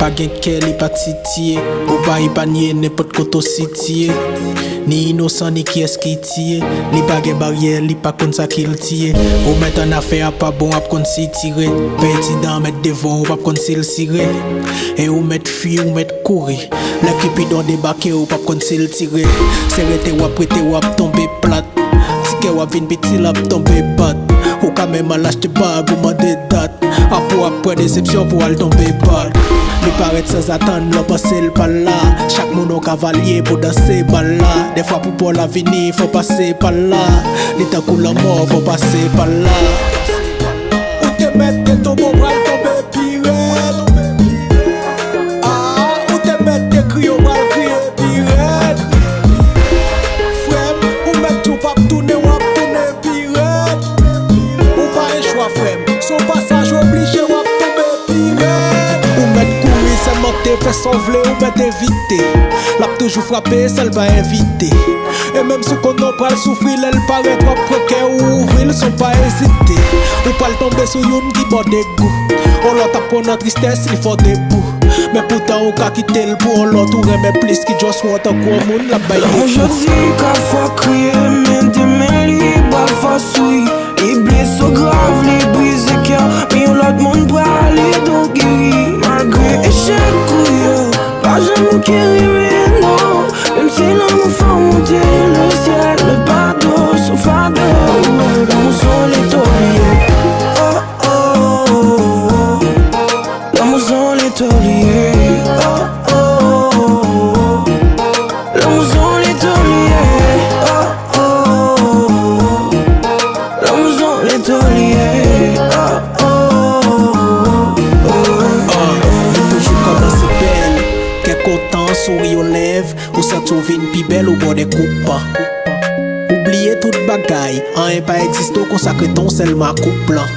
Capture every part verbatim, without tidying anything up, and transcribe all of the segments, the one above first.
Pa gen kè, li pa t sitiye. Ou pa epanye nenpòt kote w sitiye. Ni inosan, ni kiyès ki tiye. Li pa gen baryè, li pa konn sa ki l tiye. Ou mèt annafè a pa bon, w ap konn sitire. Pèdidan mèt devan w, w p ap konn si l sire. E ou mèt fui, ou mèt kouri. Lè Cupidon debake, ou p ap konn si l tire. Se rete w ap rete, w ap tonbe plat. Tikè w ap vin piti, l ap tonbe bat. Ou ka menm al achte bag, ou mande dat. Apre w ap pran desepsyon pou w al tonbe bat. Li parèt sanzatann, lè w panse l pa la. Chak moun yon kavalye pou danse bal la. Dèfwa pou pa w la vini, fò w pase pa la. Li tankou lanmò, fò w pase pa la. Ou te mèt te tonbe, w pral tonbe pi rèd. Ah, ou te mèt te kriye, w pral kriye pi rèd. Frè m, ou mèt di w p ap tounen, w ap tounen pi rèd. Ou pa gen chwa, frè m. Se yon pasaj oblije, w ap tonbe pi rèd. Ou mèt kouri, sèmante, fè sa w vle, ou mèt evite. L ap toujou frape, sèl pa envite. E menm si w konnen w pral soufri, lè l parèt, w ap pran kè ou ouvri l san pa ezite. Ou pral tonbe sou youn ki ba w degou. On lòt ap pran nan tristès, li fè w debou. Men poutan ou ka kite l pou on lòt ou renmen plis ki just wè w tankou on moun l ap bay degou. Lanmou jodi ka fè w kriye, men demen li pral fè w souri. Li blese w grav, li brize kè w, men yon lòt moun prale ede w geri. Malgre echèk ou yo, pa janm ou ki rive non. Menm si lanmou fè w monte lesyèl, men pa dlo sou fado. Lanmou se yon leto li ye. Oh, oh, oh, oh. Lanmou se yon leto li ye. Oh, oh, oh, oh. Lanmou se yon leto li ye. Oh, oh, oh, oh. Lanmou se yon leto li ye. Oh, oh, oh, oh. Ah, nou toujou kòmanse bèl. Kè kontan, souri o lèv. Ou santi w vin pi bèl, ou bò de koup. Ou bliye tout bagay, anyen pa egziste, w konsakre tan w sèlman a koup lan.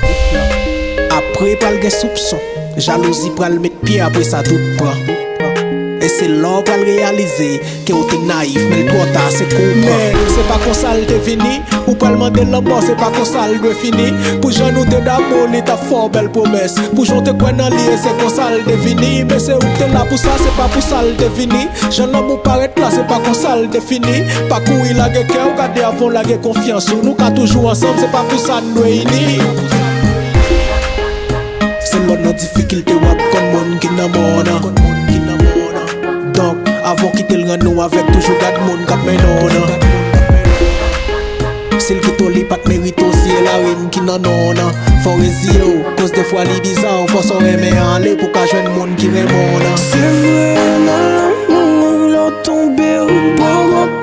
Apre pral gen soupson, jalouzi pral met pye, apre sa tout pran. E se la w pral reyalize ke w te nayif, men l twò ta, se kou w pran. Men se pa konsa l te vini, ou pral mande lanmò, se pa konsa l dwe fini. Pou jan nou te damou, li t ap fè w bèl pwomès. Pou jan w te kwè nan li, e se konsa l te vini. Men se ou k te la pou sa, se pa pou sa l te vini. Jan lanmou parèt la, se pa konsa l te fini. Pa kouri lage kè w, gade avan w lage konfyans ou. Nou ka toujou ansanm, se pa pou sa n dwe ini. Se lè w nan difikilte w ap konn moun ki nan mòn nan. Donk, avan w kite l rann ou avèg, toujou gad moun k ap mennen w nan. Si l kite w, li pa t merite w siye larim ki nan non w nan. Fò w reziye w, koz defwa li biza w, fò sa w renmen an ale pou w ka jwenn moun ki renmen w nan. Se vre, nan lanmou, lè w tonbe, ou poko